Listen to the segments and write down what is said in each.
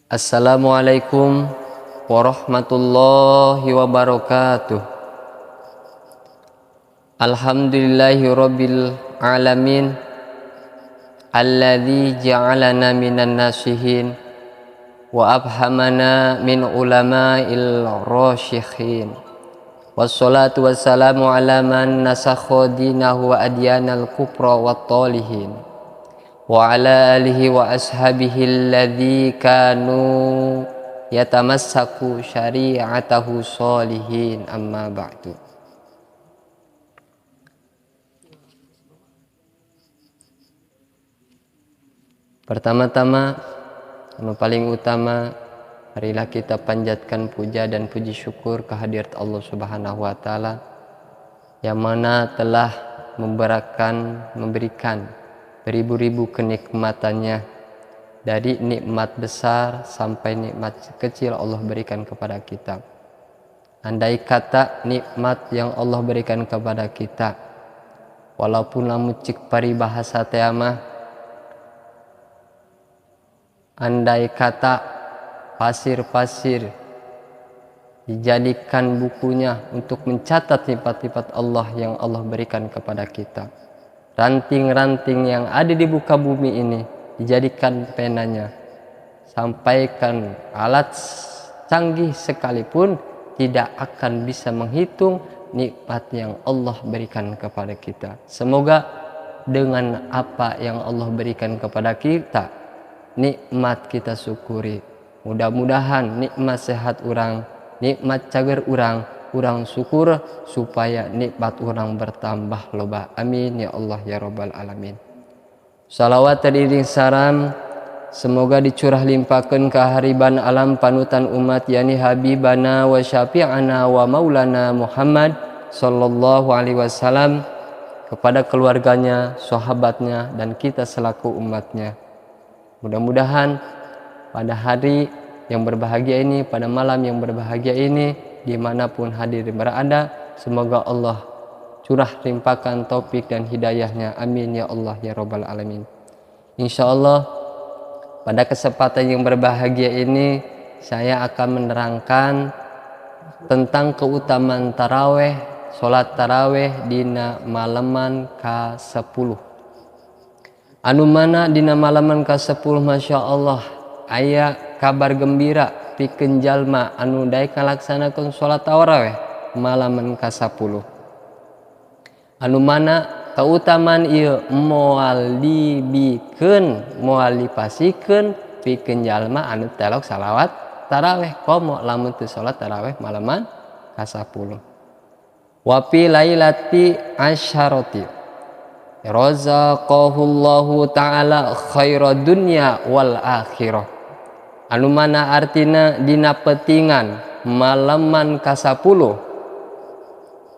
Assalamualaikum warahmatullahi wabarakatuh. Alhamdulillahi rabbil alamin, alladzi ja'alana minan nasihin wa abhamana min ulama'il rasyikhin. Wassalatu wassalamu ala man nasakha dinahu wa adyanal kufra wat talihin wa ala alihi wa ashabihi alladzi kanu yatamassaku syari'atahu solihin, amma ba'du. Pertama-tama, yang paling utama, marilah kita panjatkan puja dan puji syukur kehadirat Allah Subhanahu wa taala yang mana telah memberikan beribu-ribu kenikmatannya, dari nikmat besar sampai nikmat kecil Allah berikan kepada kita. Andai kata nikmat yang Allah berikan kepada kita, walaupun lamun cik paribahasa teh mah, andai kata pasir-pasir dijadikan bukunya untuk mencatat nikmat-nikmat Allah yang Allah berikan kepada kita, ranting-ranting yang ada di muka bumi ini dijadikan penanya, sampaikan alat canggih sekalipun tidak akan bisa menghitung nikmat yang Allah berikan kepada kita. Semoga dengan apa yang Allah berikan kepada kita, nikmat kita syukuri. Mudah-mudahan nikmat sehat urang, nikmat cager urang, urang syukur supaya nikmat urang bertambah loba. Amin ya Allah ya rabbal alamin. Salawat teriring salam semoga dicurah limpahkan ke hariban alam panutan umat, yani habibana wa syafi'ana wa maulana Muhammad sallallahu alaihi wasallam, kepada keluarganya, sahabatnya, dan kita selaku umatnya. Mudah-mudahan pada hari yang berbahagia ini, pada malam yang berbahagia ini, dimanapun hadirin berada, semoga Allah curah limpahkan taufik dan hidayahnya. Amin ya Allah ya rabbal alamin. Insyaallah pada kesempatan yang berbahagia ini saya akan menerangkan tentang keutamaan taraweh, salat taraweh dina malaman ka-10. Anu mana dina malaman ka-10, Masya Allah, aya kabar gembira pikeun jalma anu daek ngalaksanakeun salat taraweh malaman ka-10. Anu mana keutamaan ieu moal dibikeun, moal dipasikeun pikeun jalma anu telok salawat taraweh, komo lamun teu salat taraweh malaman ka-10. Wa fi lailati asyarati razaqahullahu ta'ala khaira dunya wal akhirah. Anu mana artina dina petingan malaman ka-10,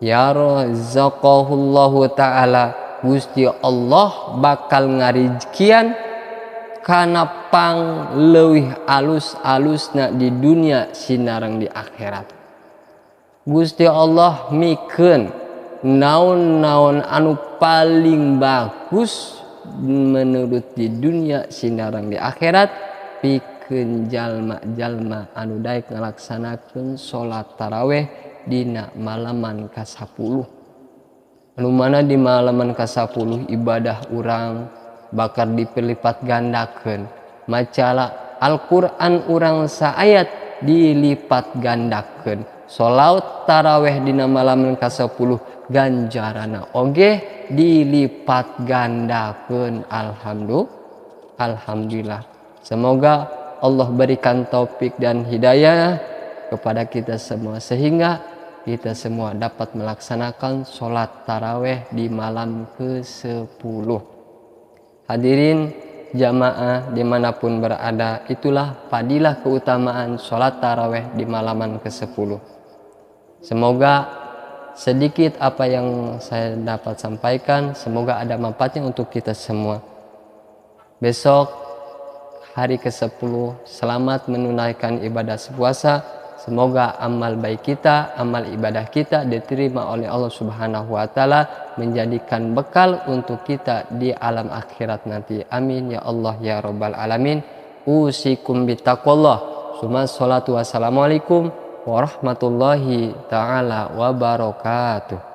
ya razaqahullahu ta'ala, Gusti Allah bakal ngarizkian kana pang leuwih alus-alusna di dunia sinareng di akhirat. Gusti Allah mikeun naon-naon anu paling bagus menurut di dunia sinareng di akhirat pikeun jalma-jalma anu daek ngalaksanakeun salat taraweh dina malaman ka-10. Anu mana di malaman ka-10 ibadah urang bakal dipelipat gandakeun, macala Al-Qur'an urang saayat dilipat gandakeun, salat taraweh dina malaman ka-10 ganjarana oge dilipat gandakeun. Alhamdulillah. Semoga Allah berikan taufik dan hidayah kepada kita semua sehingga kita semua dapat melaksanakan sholat taraweh di malam ke-10. Hadirin jamaah dimanapun berada, itulah fadilah keutamaan sholat taraweh di malaman ke-10. Semoga sedikit apa yang saya dapat sampaikan, semoga ada manfaatnya untuk kita semua. Besok hari ke-10, selamat menunaikan ibadah puasa. Semoga amal baik kita, amal ibadah kita diterima oleh Allah Subhanahu wa taala, menjadikan bekal untuk kita di alam akhirat nanti. Amin ya Allah ya rabbal alamin. Usikum bitaqwallah. Summa salatu wassalamualaikum warahmatullahi taala wabarakatuh.